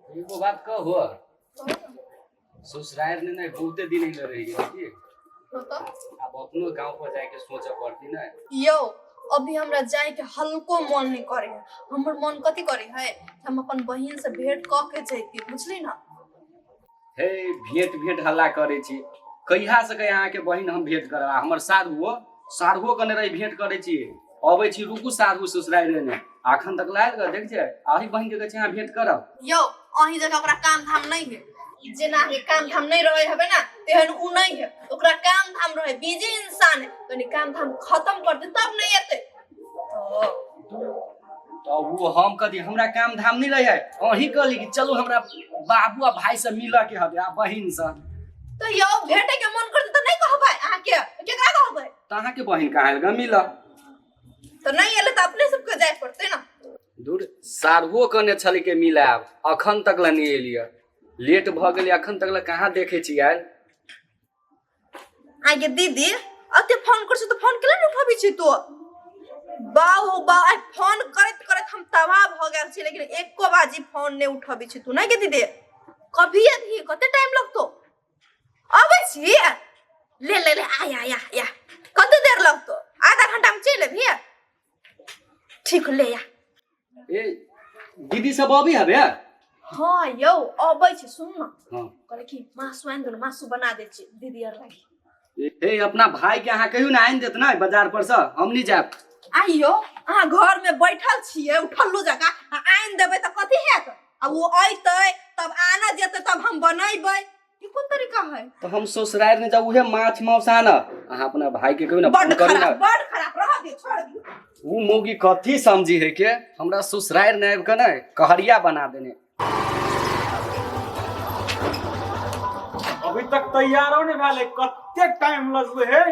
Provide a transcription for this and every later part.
एगो बात कहो, ससुराल ने नहीं बहुते दिन ही रह गेल की। आब अपनो गांव पर जाए के सोचे पड़ती ना। यौ, अभी हमरा जाए के हल्को मन नहीं करे है। हमर मन कथी करे है, हम अपन बहिन से भेंट क के जैती, बुझली ना। हे भेंट भेंट हल्ला करे छी, कहिया से कहे अहाँ के बहिन हम भेंट करब। हमर साढ़ुओ साढ़ुओ कने रही भेंट करे छी, अबै छी रुकू साढ़ू ससुराल ने अखन तक लायल ग देख छै आही बहिन के कहै छी अहाँ भेंट करब। यौ, अहीं जगह ओकरा काम धाम नहीं है, जेना अहाँके काम धाम नहीं रहे हबे ना तेहन उ नहीं है, ओकरा काम धाम रहे, बिजी इंसान है, कनी काम धाम खत्म कर दे तब नहीं एते। तो वो हम कथी हमरा काम धाम नहीं रहे है, अहीं कहली कि चलू हमरा बाबू आ भाई से मिलऽ के हबे आ बहिन से। तो यौ भेटे के मन करते तो नहीं कहबै अहाँ के, केकरा कहबै? तो अहाँ के बहिन कहाँ आयल ग मिलऽ? तो नहीं एले तो अपने सबके जाय पड़ते ना। दूर साढ़ुओ कहने छली के मिलायब, अखन तक ला नहीं एलियै, लेट भऽ गेलै, अखन तक ला कहाँ देखै छी आयल। आगे दीदी अते फोन कर तो फोन केला नहीं उठाबी छी तो बाऊ हो बाऊ, आइ फोन करैत करैत हम तबाह भ गेल छी, लेकिन एको बाजी फोन नहीं उठाबी छी तू। नहीं के दीदी कभी अभी कते टाइम लगतो अबै छी, ले ले ले आय आय आय, कते देर लगतो, आधा घंटा में चलि अभी, ठीक ले आ। ए दीदी सब अभी हबे? हाँ यौ अबै छी, सुन न। हाँ। कहले कि मासु आनि दो न, मासु बना दै छी दीदी आर लागि। ए अपना भाई के अहाँ कहियो ना आनि देत ना बाजार पर से, हम नहीं जायब। आइयो अहाँ घर में बैठल छियै उठल्लू जकाँ, आ आनि देबै तऽ कथी हैत? आ ओ अयतै तब आना जेतै तब हम बनेबै, ई कोन तरीका है? तो हम ससुराल में जाऊ उहे माछ मांस आनब, अहाँ अपना भाई के कहियो ना फोन बड करू ना। खराब, बड खराब, रह दियौ छोड़ दियौ। उ मौगी कथी समझी है के हमरा ससुराल ने आबि के ने कहरिया बना देने। अभी तक तैयारो नहीं भेलै, कते टाइम लगलै हे।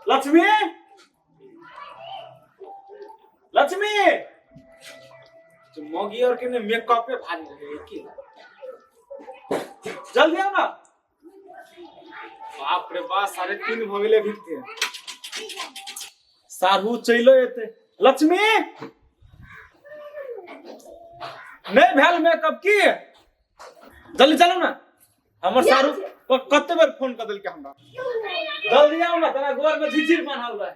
लक्ष्मी, लक्ष्मी मौगी और के ने मेकअपे भारी रहे की, जल्दी आओ ना। बाप रे बाप, 3:30 भ गेलै अभी के, साढ़ू चलो एते। लक्ष्मी नहीं भेल मेकअप की, जल्दी चलू ना। हमर सारू कते बेर फोन कर देलकै हमरा, जल्दी आओ ना, तोरा गोर में झिझिर बान्हल रहे।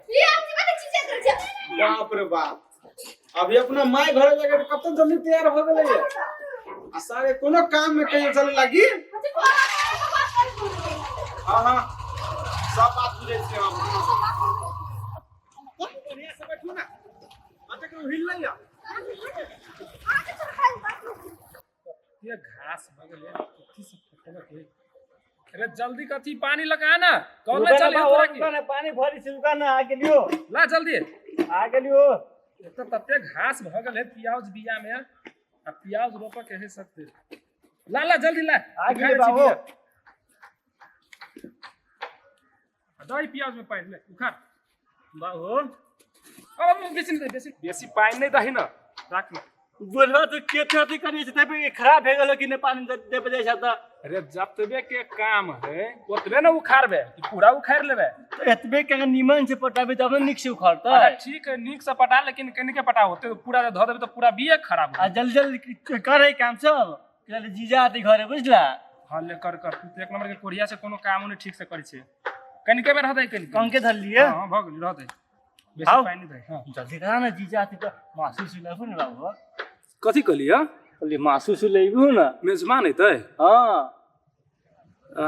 बाप रे बाप, अभी अपना माय घरे जाके कते जल्दी तैयार हो गेलै आ सारे कोनो काम में कहीं चले लागी। हाँ हाँ सब बात बुझै छियै हम। बढ़िया से बैठू ना, अच्छा केहू हिल नहीं आ। ये घास भऽ गेलै, कथी से फटल के। अरे जल्दी कथी पानी लगा ना, कौन ले चल तोरा की ना पानी भरी छी, रुका ना, आ गेलियो। ला जल्दी आ गेलियो। एक तो तते घास भऽ गेलै प्याज बिया में, आ प्याज रोपऽ के है सकते। ला ला जल्दी ला, आ गेलियो बाबू। दही प्याज में पानी ले उखाड़ बाबू। अब बेसी नहीं, बेसी बेसी पानी नहीं दही ना, राख ना। बुढ़वा तो के अथी करी छै तब खराब भए गेलो कि नहि पानी दे पे जाइ छै तऽ। अरे जतबे के काम है ओतबे ना उखाड़बे, कि पूरा उखाड़ लेबे? तो एतबे के अगर नीमन से पटाबे तब ने नीक से उखड़तै। अरे ठीक है नीक से पटा, लेकिन कनिके पटा होते पूरा धऽ देबे तऽ पूरा बिये खराब आ जल्दी जल्दी करे काम सब, किया जीजा आते घरे बुझला। हाँ ले कर कर, तू तो एक नंबर के कोरिया से कोनो काम नहीं ठीक से करै छै, कनिके बेर रहतै कनिके। कंके धर लिए। हाँ भऽ गेल रहतै, बेसी पानि नहि दही। हाँ जल्दी करा ना, जीजा आते तो मासू सु लेबू ना बाबू। कथी कहलियै? कहलियै मासू सु लेबू ना, मेजबान अयतै। हाँ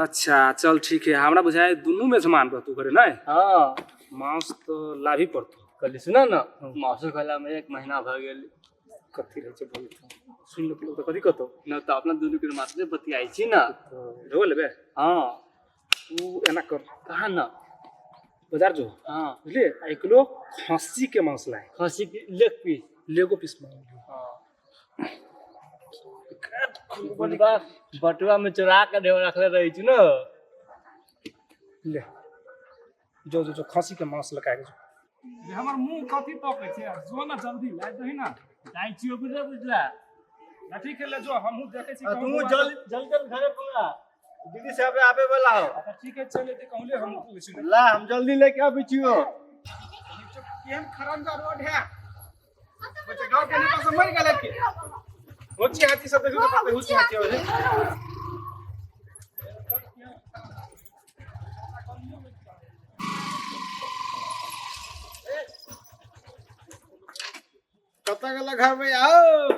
अच्छा चल ठीक है, हमरा बुझाय दुनू मेजमान रहतौ घरे नहीं? हाँ मांस तो लाभी पड़तौ। कहली सुना ना, मासू खैला में 1 महीना भऽ गेल। कथी रहै छै बोल, सुन लेतौ तऽ कथी कहतौ? न तऽ अपना दुनू के मासू बतियाइ छी ना। ढो लेबे? हाँ तू एना कर, कहाँ ना बाजार जो। हाँ बुझलिए, आ 1 किलो खस्सी के मांस लाए। खस्सी के लेग पीस? लेगो पीस मांग। हाँ बटुआ में चुरा के देव रखले रही छी ना। ले जो जो जो खस्सी के मांस लगा के जो। हमर मुंह कथी तकै छै, जो ना जल्दी लाइ दही ना। जाइ छियो बुझला बुझला। ना ठीक है ले जो, हमहूँ देखै छी। तू जल्दी जल्दी जल्दी घरे पहुंचा, दीदी साहब आबे वाला हो। अच्छा ठीक है चल एते कहले हम पूछ। ला हम जल्दी लेके आबै छियो। केहन खरंजा रोड है, बच्चा गांव के नेता सब मर गेलै के। हुची हाथी सब देखू तऽ हुची हाथी आबै छै। कतऽ गेल घर में आओ?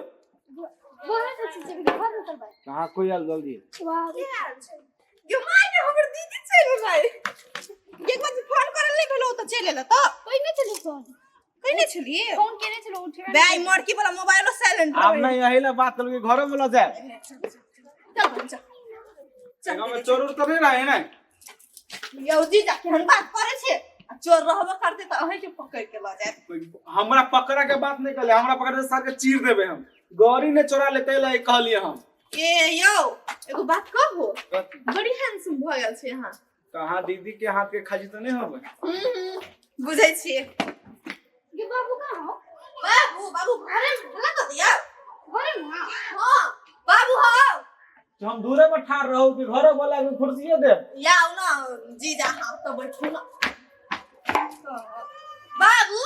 कहाँ कोई आयल जल्दी? यो my ने हमर दीदी चलि गेलै। एक बार फोन करल नहि भेलो तऽ चलि एलै तऽ। पहिने छलै फोन। कहने छलियै। फोन केने छलै, उठेबे बे ई मरकी वाला मोबाइलो साइलेंट। आब नहीं यही ला बात करू घरो में ल जाए। चल बहन, चल चल। गाँव में चोर उर तऽ नहीं रहे ने? यौ जीजा, केहन बात करै छियै? आ चोर रहबो करतै तऽ अहीं के पकड़ के लऽ जायत। हमरा पकड़ा के बात नहीं कहले, हमरा पकड़ के सर के चीर देबे हम। गौरी ने चोरा लेते ला कहलिए हम। ए यौ, एगो बात कहू? बड़ी हैंडसम भऽ गेल छै अहाँ। तऽ अहाँ दीदी के हाथ के खाजी तऽ नहीं होबे? हूँ, बुझै छियै। गे बाबू कहाँ हो? बाबू, बाबू घरे में हल्ला कऽ दियौ। घरे में? हाँ बाबू हो। तो हम दूरे पर ठाड़ रहू कि घरो वाला के कुर्सियो दे? या आओ ना जीजा, हाँ तो बैठू ना बाबू।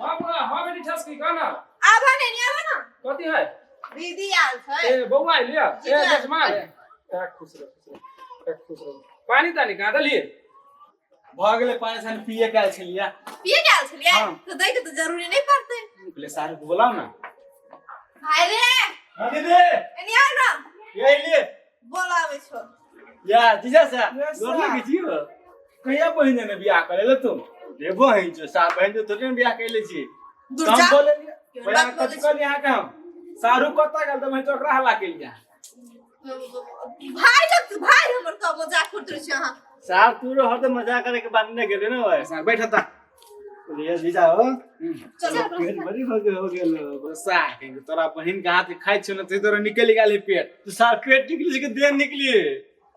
हाँ बुआ, हाँ बेटी ठसकी, कह ना। आबा ने, नहीं आबा ना। कथी है? दीदी आयल छै। ए बौआ लिया ए। जीजा। जजमान खुश रह, खुश रह, खुश रह। पानी तानी कहाँ देलिए? भऽ गेलै पानी सानी, पिए के आयल छलियै। पिए के आयल छलियै? हाँ। तऽ दै के तऽ जरूरी नहि पड़तै। पहिले सारू के बोलाउ ना। भाई रे। हाँ दीदी। एनी आउ ना। ये लिए। बोलाबै छौ। या जीजा सा। Yes, गोर sir. लगे छियो। कहिया बहिन ने बियाह करे ले तू? रे बहिन जो सा बहिन जो थोड़े ने बियाह कैले छी। दूर हम जा। बोले केहन भैया बात बोलै कथी कहलियै अहाँके हम? सारू कतऽ गेल तऽ बहिन ओकरा हल्ला केलियै। भाई लग भाई हमर तऽ मजाक करैत रहै छै अहाँ। साहब तू रो हरदम मजाक करे के बात नहीं गेले ना भाई। सार बैठ ता। बोलिए जीजा हो। चलो। पेट बड़ी हो गेल, हो गेल। सार तोरा बहिन के हाथ के खाइ छियौ ने ताहि तोरा निकलि गेल है पेट। तू साहब पेट निकली के देह निकली?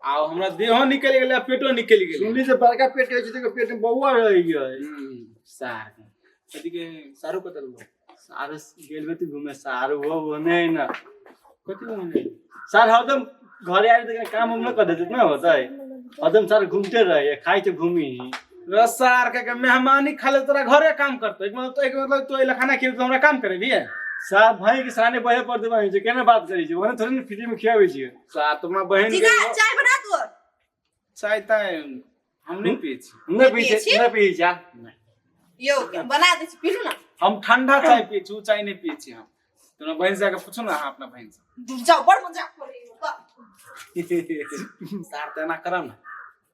आ हमरा देहो निकलि गेलै आ पेटो निकलि गेलै। सुनली से बड़का पेट के छै तऽ पेट में बौआ रहि गेल। सार कथी के सारू कतऽ गेलौ? सार गेल बे तू घूमे सार वो वो नहीं ना। कथी घूमे? सार हरदम घरे आबि तऽ काम उम न कर देते ना होतै। हरदम सार घूमते रहे, खाइ छै घूमी। र सार के मेहमानी खा ले तोरा घरे काम करतौ। एक मतलब एक मतलब तू एला खाना खेबी तऽ हमरा काम करेबी? साहब भाई के साने बहे पर देबै छै, केना बात करै छै? ओने थोड़े ने फ्री में खियाबै छियै। सार तुम्हारा बहिन जीजा के चाय बना दो। चाय ताय हम नहीं पिए छी। नहि पी पियै छी? छै, नहि पी छै। यौ बना दै छी, पीलू ना। हम ठंडा चाय पिए छी, उ चाय नहीं पिए छी हम। तुम्हारा बहिन से आके पूछू ना अहाँ अपना बहिन से। दूर जाओ, बड़ मजाक करै हो। सार तऽ एना करब ना।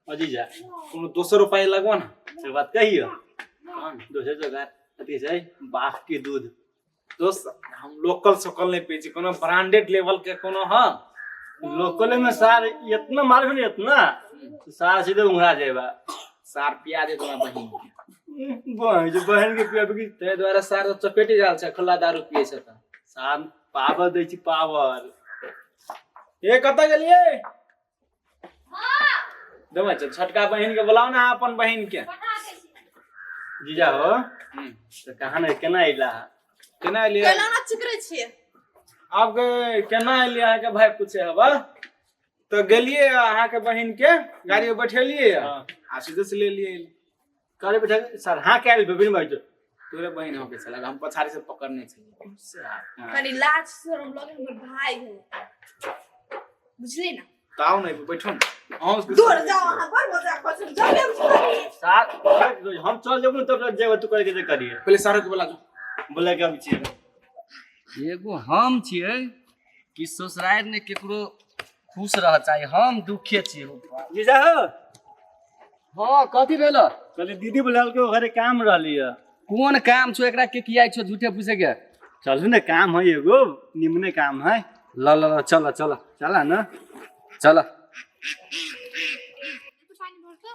अजीजा। कोनो दोसर उपाय लगबो ना। से बात कहियो। हाँ। दोसर जगह अथी छै बाघ के दूध। दोस्त हम लोकल सोकल नहीं पिए छी, कोनो ब्रांडेड लेवल के कोनो। हाँ। लोकल में सार इतना मारबे ने इतना तो सार सीधे उंगरा जाएबा। सार पिया दे तोरा बहिन के। बहन जो बहन के पियाबे की। ताहि दुआरे सार चपेटी जाल छै, खुला दारू पिए छै तऽ। सार पावर दै छी पावर। ए कतऽ गेलियै? देबै चल छोटका बहिन के बोलाउ ना अपन बहिन के। जीजा हो तऽ कहाँ ने केना अइला? केना एलियै? केना ना चिकरै छियै? आब के केना एलियै अहाँके भाई पूछे हबा तऽ गेलियै अहाँके बहिन के गाड़ी में बैठेलियै हाँ। आ सीधे से ले लियै। करे बैठा सर हाँ के आयल विभिन्न भाई जो। तोरे बहिन हो के छलै, हम पछाड़ी से पकड़ने छलियै। हाँ। कनी लाज शरम लगे, हमर भाई हो, बुझली ना? तऽ आउ ने बैठू ने अहूँ। दूर जाओ, अहाँ बड़ मजाक करै छी। जाओ हम छोड़ी। सार हम चल जेबो तब जेबो तू करे के जे करिए। पहिले सारू के बोला जो। बोला के हम छियै। एगो हम छियै कि ससुरारि ने केकरो खुश रह चाही, हम दुखे छियै। जीजा हो। हाँ कथी भेल? कहली दीदी बोलाल के घरे काम रहली है। कोन काम छौ? एकरा के किया छौ झूठे पूछे के? चलू ने, काम है एगो निमने काम है। ल ल ल चल चल। चला ना। चल। पानी भर तो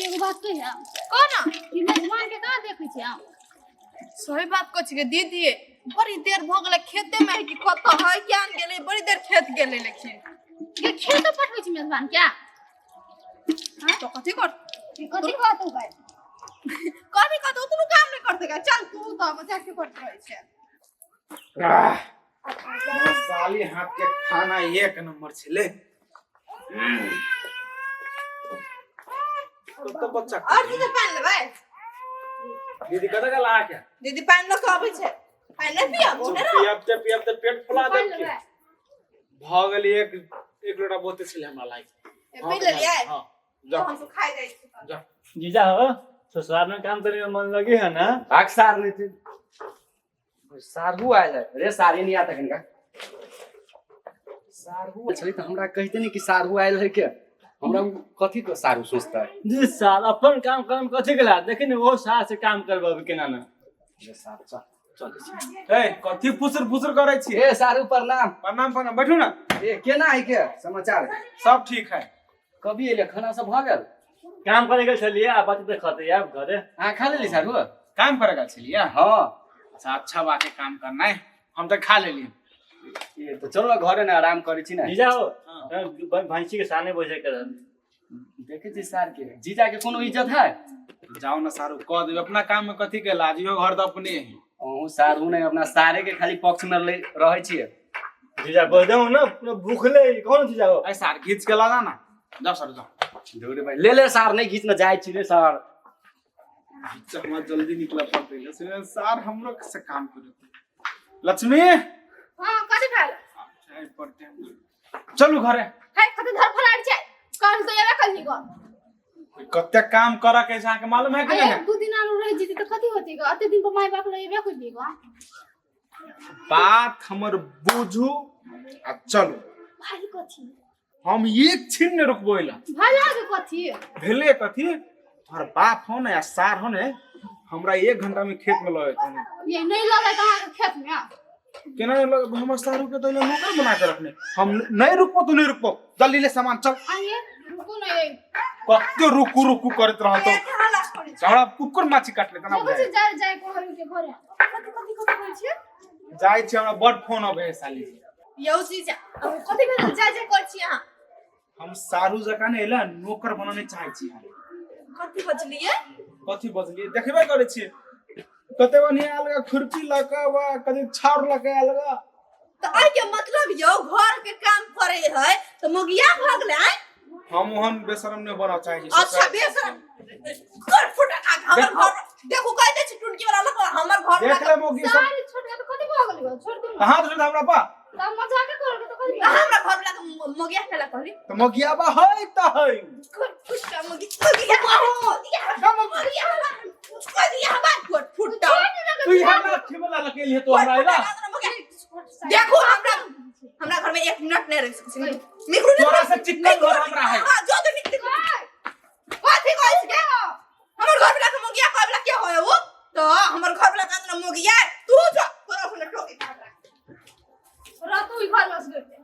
एगो बात कहिया? कह ना। कि मेजबान के कहाँ देखै छी हम? सही बात कहै छी दीदी, बड़ी देर भऽ गेलै खेते में कि कतऽ है ज्ञान गेलै, बड़ी देर खेत गेलै लेकिन। ये खेत पठबै छी मेजबान क्या? तो कथी कर? कथी कहतौ भाई? कथी कहतौ? उतनो काम नहि करतै का? चल तू तऽ मजाक के करैत रहै छै। साली हाथ के खाना एक नंबर छलै। तो बच्चा और दीदी पानि लेबै? दीदी कतऽ गेल अहाँके? दीदी पानि लऽ कऽ अबै छै। पानि नहि पियब ओ नहि रहब। पियब ते पियब ते पेट फुला पानि देब के लेबै? भऽ गेल एक एक लोटा बहुते छलै हमरा लायक। पी लेलियै? हाँ। तो जा। हम सब खाइ जाइ छी। जा। जीजा हो, ससुराल में काम करे में मन लगी है ना? भाग सार नहीं थे, सारहू आयल है रे। सारे नहीं आता कनका सारहू छलै तऽ हमरा कहिते नहीं कि सारहू आयल है के। हमरा उ कथी के सारू सोचता है? जी साल अपन काम करम कथी के ला देखी ने, वो सास से काम करबा केना ना। रे सार, चल चल। ए, कथी फुसुर फुसुर करै छी? ए सारू, प्रणाम। प्रणाम प्रणाम, बैठू ना। ए, केना है के समाचार? सब ठीक है। कभी एले? खाना सब भऽ गेल? काम करे के छलिए आ बात तऽ खते आब घरे। अहाँ खा लेली सारू? काम करे गेल छलियै? हाँ। अच्छा अच्छा बात है, काम करना है। हम तऽ खा लेली। ए, तऽ चलो घरे ने, आराम करै छी ने। जीजा हो। हाँ। भैंसी के सामने बैठे के रहल। देखै छी सार के, जीजा के कोनो इज्जत है? जाओ ना सारू, कह देब अपना काम में कथी के लाज, इहो घर तऽ अपने है। अहूँ सारू ने अपना सारे के खाली पक्ष में रहै छियै। जीजा बोल दे ना, पूरा भूखले कौन जीजा हो। ऐ सार, घीच के लगा ना, जाओ सारू जाओ। धुर भाई, ले ले सार, नहीं घीचना जाइ छी रे सार। हमरा जल्दी निकला पड़तै सुने सार, हमरो से काम करे लक्ष्मी। हाँ, कथी खायल? चाय पड़ते, चलू घरे। है कथी धर फलाड़ छै? कल तो एबे कलही गो। कते काम करऽ के छै अहाँके मालूम है कि अरे नहीं? 2 दिन आरो रह जीती तऽ कथी होती गो? अते दिन पर माय बाप लग एबे कलही गो। बात हमर बुझू आ चलू। भाई, कथी? हम एक छिन ने रुकबो एला। भला के कथी? भेले कथी, तोहर बाप हो ने या सार हो ने, हमरा एक घंटा में खेत में लगे। ये नहीं लगे तऽ अहाँके खेत में? केना नहीं लगे? हमर सारू के तो नौकर बना के रखने। हम नहीं रुकबो तो नहीं रुकबो, जल्दी ले सामान, चल। आइए, रुकू ना ये। कते रुकू रुकू करत रह तो। एते हल्ला करै छी? हमरा कुकुर माछी काटले तना। देखै छी, जाय जाय कहल के घरे। कथी कथी कथी कहै छियै? जाइ छी, हमरा बड फोन अबै है साली। यौ जीजा, अहाँ कथी भेल जाय जाय करै छी अहाँ? हम सारू जकाँ ने एला नौकर बनाने चाहै छी हम। कथी बजलियै? कथी बजलियै? देखबे करै छियै, कते बढ़िया आयल गा खुरपी लऽ कऽ वा कते छाउर लऽ कऽ आयल गा। तऽ एहि के मतलब यौ, घर के काम करे है तऽ मोगिया भऽ गेलै आँय? हम ओहन बेशरम नहि बनऽ चाहै छी। अच्छा, बेशरम कर फुटा खा के हमर देखो। घर देखू, कह दै छी टुनकी वाला लग हमर घर। देख ले मौगी सब। सारी छोट के तऽ कथी भऽ गेल गो? छोड़ दू। कहाँ से हमरा पा तब मजाक करके तऽ कथी? हमरा घर वाला के मोगिया खेला कहली? तऽ मौगियाबा है तऽ है। कर फुटा मोगी मोगिया मोगिया मोगिया मोगिया फुट फुटा। तू हमरा खेबला लकेली है तो हमरा एला। देखो, हमरा हमरा घर में एक मिनट नहीं रह सकै छी। निकलू। तोरा से चिकन घर हमरा है। हां, जो तो निकलू। कथी कहै छी? हमर घर वाला के मोगिया कहै वाला के होय? वो तो हमर घर वाला के मोगिया तू जो तोरा सुन ठोके। रहतू ई घर बस गए।